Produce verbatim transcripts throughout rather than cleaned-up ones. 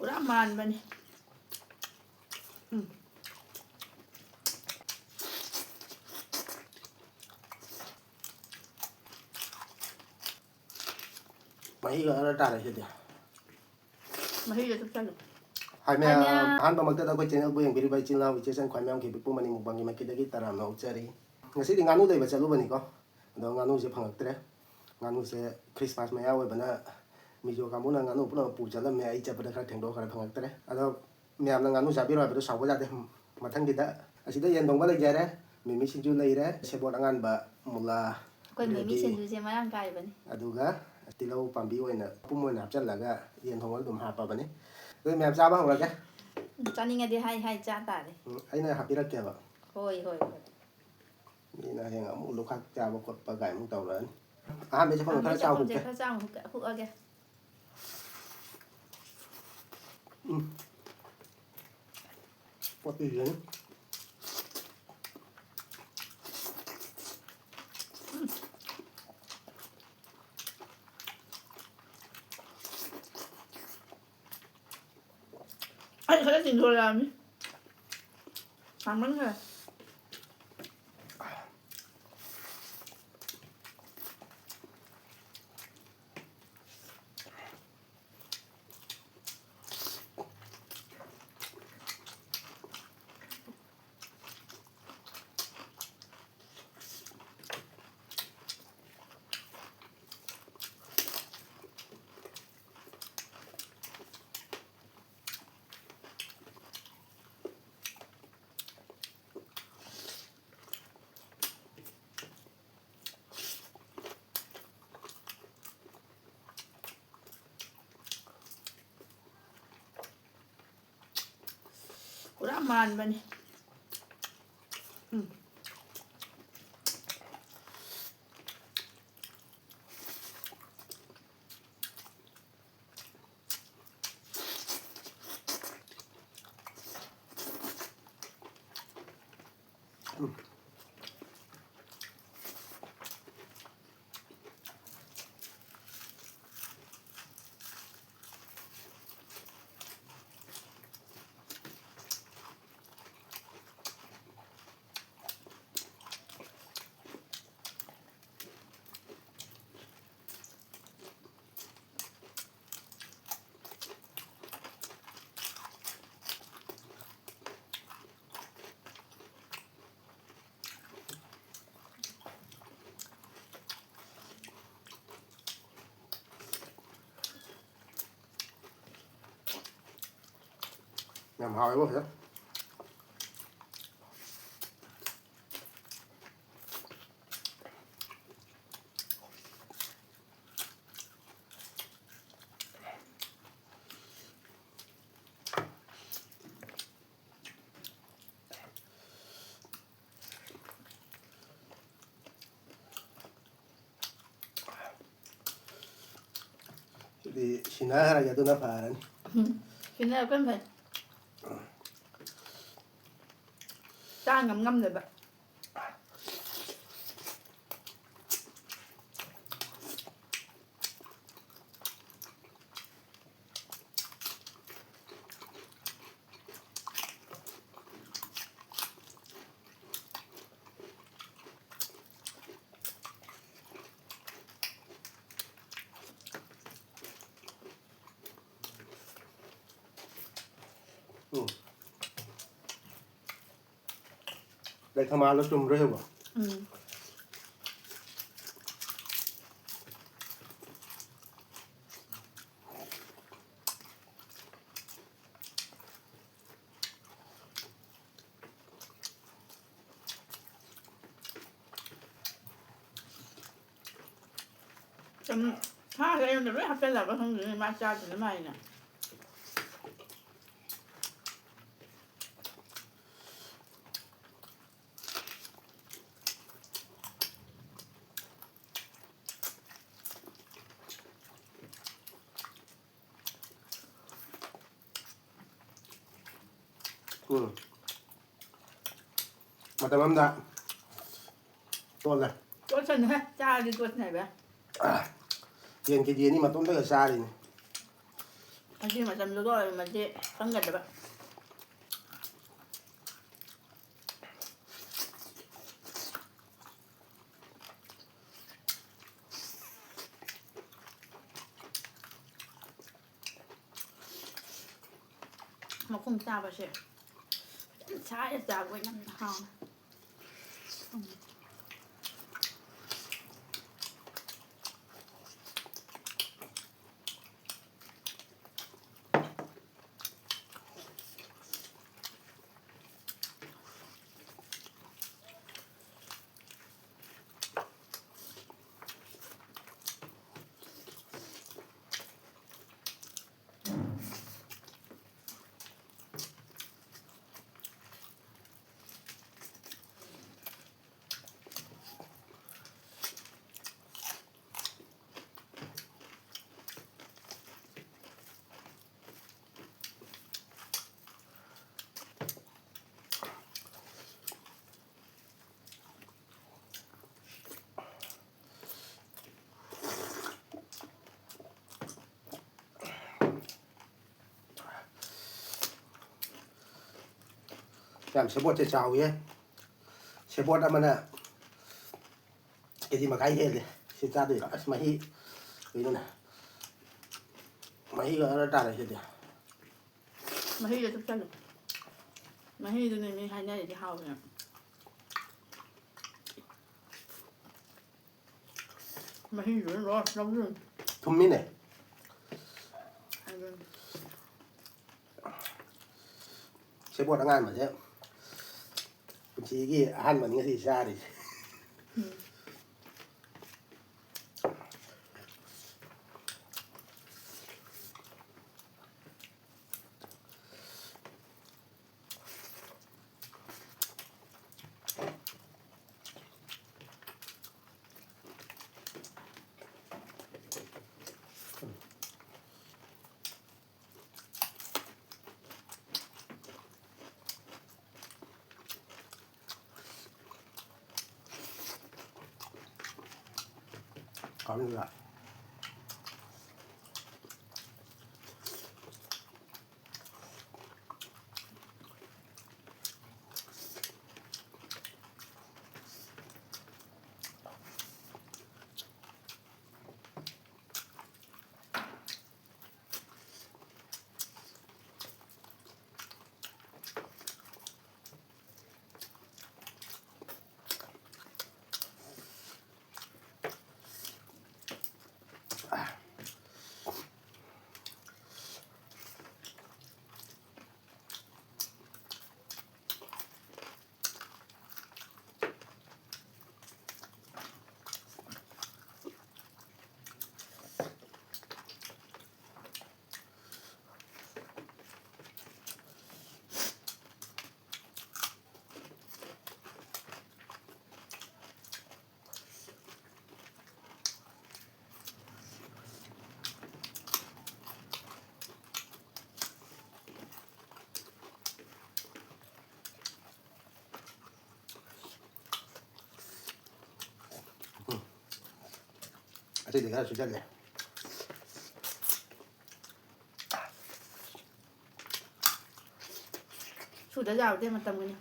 ꯄꯨꯔꯥ ꯃꯥꯟꯕꯅꯤ꯫ ꯎꯝ꯫ ꯃꯍꯤꯒ ꯑꯔ ꯇꯥꯔꯦ ꯁꯤꯗꯤ꯫ ꯃꯍꯤꯒ ꯆꯨꯞꯁꯜꯂꯨ꯫ ꯍꯥꯏ ꯃꯌꯥꯝ, ꯍꯥꯏ ꯃꯌꯥꯝ꯫ ꯑꯍꯥꯟꯕꯃꯛꯇꯗ ꯑꯩꯈꯣꯏ ꯆꯦꯅꯦꯜꯕꯨ ꯌꯦꯡꯕꯤꯔꯤꯕ ꯏꯆꯤꯜ ꯏꯅꯥꯎ, ꯏꯆꯦ ꯏꯆꯟ ꯈ꯭ꯋꯥꯏ ꯃꯌꯥꯝ ꯈꯤꯕꯤꯛꯄꯨ ꯃꯅꯤꯡ ꯃꯨꯛꯕꯥꯡꯒꯤ ꯃꯥꯏꯀꯩꯗꯒꯤ ꯇꯔꯥꯝꯅ ꯑꯣꯛꯆꯔꯤ꯫ ꯉꯁꯤꯗꯤ ꯉꯥꯅꯨ ꯂꯩꯕ ꯆꯠꯂꯨꯕꯅꯤꯀꯣ, ꯑꯗꯣ ꯉꯥꯅꯨꯁꯦ ꯐꯪꯉꯛꯇ꯭ꯔꯦ꯫ ꯉꯥꯅꯨꯁꯦ ꯈ꯭ꯔꯤꯁꯃꯥꯁ ꯃꯌꯥ ꯑꯣꯏꯕꯅ ꯃꯤꯖꯣ ꯀꯥꯡꯕꯨꯅ ꯉꯥꯅꯨ ꯄꯨꯝꯅꯃꯛ ꯄꯨ ꯆꯠꯂꯝꯃꯦ꯫ ꯑꯩ ꯆꯠꯄꯗ ꯈꯔ ꯊꯦꯡꯗꯣꯛꯈ꯭ꯔꯦ, ꯐꯪꯉꯛꯇ꯭ꯔꯦ꯫ ꯑꯗꯣ ꯃꯌꯥꯝꯅ ꯉꯥꯅꯨ ꯆꯥꯕꯤꯔꯣ ꯍꯥꯏꯕꯗꯣ ꯁꯥꯎꯕ ꯌꯥꯗꯦ꯫ ꯃꯊꯪꯒꯤꯗ ꯑꯁꯤꯗ ꯌꯦꯟ ꯊꯣꯡꯕ ꯂꯩꯖꯔꯦ, ꯃꯤꯃꯤ ꯁꯤꯡꯖꯨ ꯂꯩꯔꯦ, ꯁꯦꯕꯣꯠ ꯑꯉꯥꯟꯕ, ꯑꯩꯈꯣꯏ ꯃꯤꯃꯤ ready꯫ ꯁꯤꯡꯖꯨꯁꯦ ꯃꯔꯥꯡ ꯀꯥꯏꯕꯅꯤ꯫ ꯑꯗꯨꯒ ꯇꯤꯜꯍꯧ ꯄꯥꯝꯕꯤ ꯑꯣꯏꯅ ꯃꯄꯨꯝ ꯑꯣꯏꯅ ꯍꯥꯞꯆꯜꯂꯒ ꯌꯦꯟ ꯊꯣꯡꯕꯗ ꯑꯗꯨꯝ ꯍꯥꯞꯄꯕꯅꯤ꯫ ꯑꯗꯨ ꯃꯌꯥꯝ ꯆꯥꯕ ꯍꯧꯔꯒꯦ꯫ ꯎꯝ, ꯆꯥꯅꯤꯡꯉꯗꯤ ꯍꯥꯏ ꯍꯥꯏ ꯆꯥ ꯇꯥꯔꯦ꯫ ꯎꯝ, ꯑꯩꯅ ꯍꯥꯞꯄꯤꯔꯛꯀꯦꯕ꯫ ꯍꯣꯏ, ꯍꯣꯏ, ꯍꯣꯏ꯫ ꯃꯤꯅ ꯍꯌꯦꯡ ꯑꯃꯨꯛ ꯂꯨꯈꯥꯛ ꯆꯥꯕ ꯈꯣꯠꯄ ꯀꯥꯏ ꯑꯃꯨꯛ ꯇꯧꯔꯛꯑꯅꯤ꯫ ꯑꯍꯥꯟꯕꯩ ꯆꯥꯛꯈꯨꯝꯗꯣ ꯈꯔ ꯑꯍꯥꯟꯕꯩ ꯆꯥꯎ ꯆꯥꯛꯈꯨꯝꯁꯦ ꯍꯨꯛꯀꯦ꯫ ꯈꯔ ꯆꯥꯎ ꯍꯨꯛꯀꯦ, ꯍꯨꯛꯑꯒꯦ꯫ ꯎꯝ꯫ ꯄꯣꯠꯇꯨ ꯌꯦꯡꯉꯨ꯫ ꯑꯩ ꯈꯔ ꯆꯤꯡꯊꯣꯔꯛꯑꯕꯅꯤ꯫ ꯁꯥꯃꯟꯈ꯭ꯔꯦ꯫ ꯄꯨꯔꯥ ꯃꯥꯟꯕꯅꯤ꯫ ꯎꯝ꯫ ꯌꯥꯝ ꯍꯥꯎꯋꯦꯕꯣ ꯐꯖꯅ꯫ ꯁꯤꯗꯤ ꯁꯤꯟꯅꯈ꯭ꯔꯒꯦ, ꯑꯗꯨꯅ ꯐꯔꯅꯤ꯫ ꯎꯝ, ꯁꯤꯟꯅꯔꯛꯄꯅ ꯐꯩ꯫ ꯆꯥ ꯉꯝ ꯉꯝꯗꯕ꯫ ꯎꯝ꯫ ꯂꯩ ꯊꯝꯕꯥꯜꯗꯣ ꯆꯨꯝꯕ꯭ꯔꯥ ꯌꯦꯡꯉꯣ꯫ ꯎꯝ꯫ ꯁꯨꯝ ꯁꯥꯁꯦ ꯑꯩꯉꯣꯟꯗ ꯂꯣꯏ ꯍꯥꯞꯆꯜꯂꯕ ꯈꯪꯗꯦꯅꯦ, ꯃꯥ ꯆꯥꯗꯅ ꯃꯥꯏꯅ꯫ ꯎꯝ꯫ ꯃꯇꯝ ꯑꯃꯗ ꯇꯣꯠꯂꯦ꯫ ꯇꯣꯠꯁꯅꯨꯍꯦ, ꯆꯥꯔꯗꯤ ꯇꯣꯠꯁꯅꯦ ꯍꯥꯏꯕ꯫ ꯌꯦꯟ ꯀꯦ ꯖꯤ ꯑꯅꯤ ꯃꯇꯣꯝꯇꯒ ꯆꯥꯔꯤꯅꯤ꯫ ꯑꯗꯨꯒꯤ ꯃꯇꯝꯗꯨꯒ ꯑꯣꯏꯔꯝꯃꯗꯤ ꯈꯪꯒꯗꯕ꯫ ꯃꯈꯣꯡ ꯆꯥꯕꯁꯦ ꯐꯖꯅ ꯁꯥꯏꯔ ꯆꯥꯕ ꯑꯣꯏꯅ ꯌꯥꯝꯅ ꯍꯥꯎꯋꯦ꯫ ꯎꯝ꯫ ꯌꯥꯝ ꯁꯦꯕꯣꯠꯁꯦ ꯆꯥꯎꯋꯤꯍꯦ꯫ ꯁꯦꯕꯣꯠ ꯑꯃꯅ ꯀꯦ ꯖꯤ ꯃꯈꯥꯏ ꯍꯦꯜꯂꯦ꯫ ꯁꯤ ꯆꯥꯗꯣꯏꯔꯣ? ꯑꯁ, ꯃꯍꯤ ꯀꯩꯅꯣꯅꯦ꯫ ꯃꯍꯤꯒ ꯑꯔ ꯇꯥꯔꯦ ꯁꯤꯗꯤ꯫ ꯃꯍꯤꯗ ꯆꯨꯞꯁꯜꯂꯨ꯫ ꯃꯍꯤꯗꯨꯅꯦ ꯃꯤ ꯍꯥꯏꯅꯔꯤꯗꯤ ꯍꯥꯎꯋꯦꯅ꯫ ꯃꯍꯤꯗꯨꯅ ꯂꯣꯏ ꯂꯧꯁꯤꯟ꯫ ꯊꯨꯝꯃꯤꯅꯦ꯫ ꯑꯗꯨꯅꯤ꯫ ꯁꯦꯕꯣꯠ ꯑꯉꯥꯟꯕꯁꯦ ꯄꯨꯟꯁꯤꯒꯤ ꯑꯍꯥꯟꯕꯅꯤ ꯉꯁꯤ ꯆꯥꯔꯤꯁꯦ꯫ ꯎꯝ꯫ ꯀꯥꯎꯔꯤꯕ꯭ꯔꯥ? ꯑꯇꯩꯗꯤ ꯈꯔ ꯁꯨꯖꯜꯂꯦ꯫ ꯁꯨ ꯗ ꯌꯥꯎꯗꯦ ꯃꯇꯝꯒꯅꯤ꯫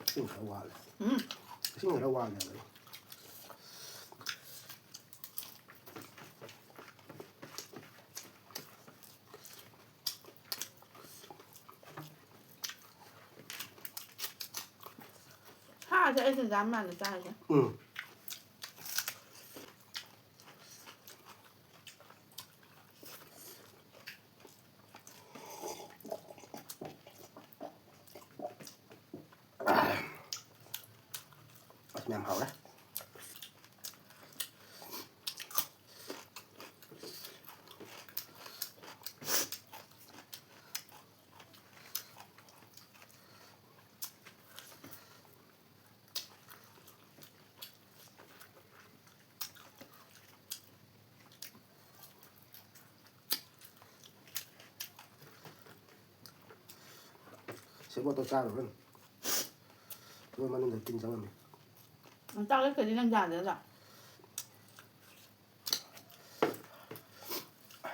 ꯏꯁꯤꯡ ꯈꯔ ꯋꯥꯠꯂꯦ꯫ ꯎꯝ꯫ ꯏꯁꯤꯡ ꯈꯔ ꯋꯥꯠꯂꯦ ꯍꯥꯏꯕꯅꯤ꯫ ꯁꯥꯁꯦ ꯑꯩ ꯆꯤꯟꯖꯥꯛ ꯃꯥꯟꯅ ꯆꯥꯔꯤꯁꯦ꯫ ꯎꯝ꯫ ꯑꯁ, ꯃꯌꯥꯝ ꯍꯥꯎꯔꯦ꯫ ꯁꯦꯕꯣꯠꯇꯣ ꯆꯥꯔꯨꯔꯅꯨ꯫ ꯃꯣꯏ ꯃꯅꯨꯡꯗ ꯇꯤꯟ ꯆꯪꯉꯝꯃꯤ꯫ ꯆꯥꯛ ꯂꯩꯇ꯭ꯔꯗꯤ ꯅꯪ ꯌꯥꯗ꯭ꯔꯗ?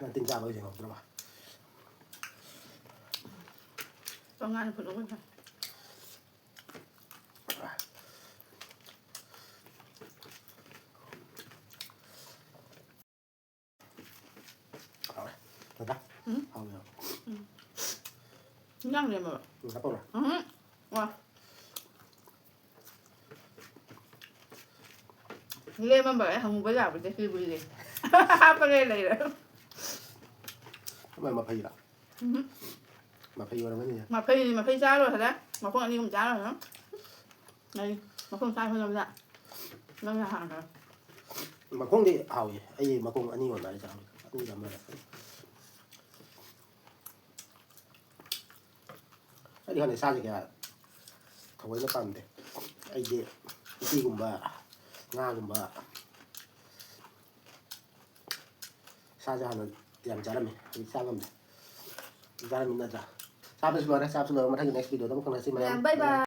ꯅꯪ ꯇꯤꯟ ꯆꯥꯕ ꯑꯣꯏꯁꯦ ꯉꯝꯗ꯭ꯔꯕ? ꯇꯣꯉꯥꯟꯅ ꯐꯨꯠꯂꯒ ꯐꯩ꯫ ꯍꯥꯎꯔꯦ꯫ ꯗꯗꯥ? ꯎꯝ? ꯍꯥꯎꯔꯦ꯫ ꯎꯝ꯫ ꯏꯟꯖꯥꯡ ꯂꯦꯝꯃꯕ? ꯎꯝ, ꯍꯥꯞꯄꯧꯔꯥ? ꯎꯝ꯫ ꯋꯥ꯫ ꯂꯦꯝꯃꯝꯕ ꯑꯩ ꯍꯪꯉꯨꯕ ꯌꯥꯕꯗꯤ ꯁꯤꯕꯨꯗꯤ꯫ ꯍꯥꯞꯄꯒ ꯂꯩꯔꯦ꯫ ꯑꯃ ꯃꯐꯩꯔꯥ? ꯎꯝ꯫ ꯃꯐꯩ ꯑꯣꯏꯔꯝꯒꯅꯤ꯫ ꯃꯐꯩ, ꯃꯐꯩ ꯆꯥꯔꯣꯏ ꯍꯣꯔꯦꯟ꯫ ꯃꯈꯣꯡ ꯑꯅꯤ ꯑꯍꯨꯝ ꯆꯥꯔꯣꯏ ꯍꯣꯔꯦꯟ꯫ ꯑꯩ ꯃꯈꯣꯡ ꯆꯥ ꯍꯣꯠꯅꯕꯗ ꯅꯪꯅ ꯍꯥꯟꯈ꯭ꯔꯦ꯫ ꯃꯈꯣꯡꯗꯤ ꯍꯥꯎꯏ꯫ ꯑꯩ ꯃꯈꯣꯡ ꯑꯅꯤ ꯑꯣꯏ ꯃꯥꯜꯂꯦ ꯆꯥꯕꯗ꯫ ꯑꯅꯤꯔ ꯑꯃꯔ꯫ ꯑꯩꯗꯤ ꯈꯪꯗꯦ, ꯁꯥꯁꯦ ꯀꯌꯥ ꯊꯑꯣꯏꯅ ꯄꯥꯝꯗꯦ꯫ ꯑꯩꯗꯤ ꯎꯇꯤꯒꯨꯝꯕ, ꯉꯥꯒꯨꯝꯕ, ꯁꯥꯁꯦ ꯍꯥꯟꯅ ꯌꯥꯝ ꯆꯥꯔꯝꯃꯤ, ꯍꯧꯖꯤꯛ ꯆꯥ ꯉꯝꯗꯦ꯫ ꯆꯥꯔꯝꯃꯤ ꯅꯠꯇ꯭ꯔꯥ? ꯆꯥꯕꯁꯨ ꯂꯣꯏꯔꯦ, ꯆꯥꯕꯁꯨ ꯂꯣꯏꯔꯦ꯫ ꯃꯊꯪꯒꯤ next video ꯗ ꯑꯃꯨꯛ ꯊꯦꯡꯅꯁꯤ ꯃꯌꯥꯝ꯫ ꯃꯌꯥꯝ bye bye꯫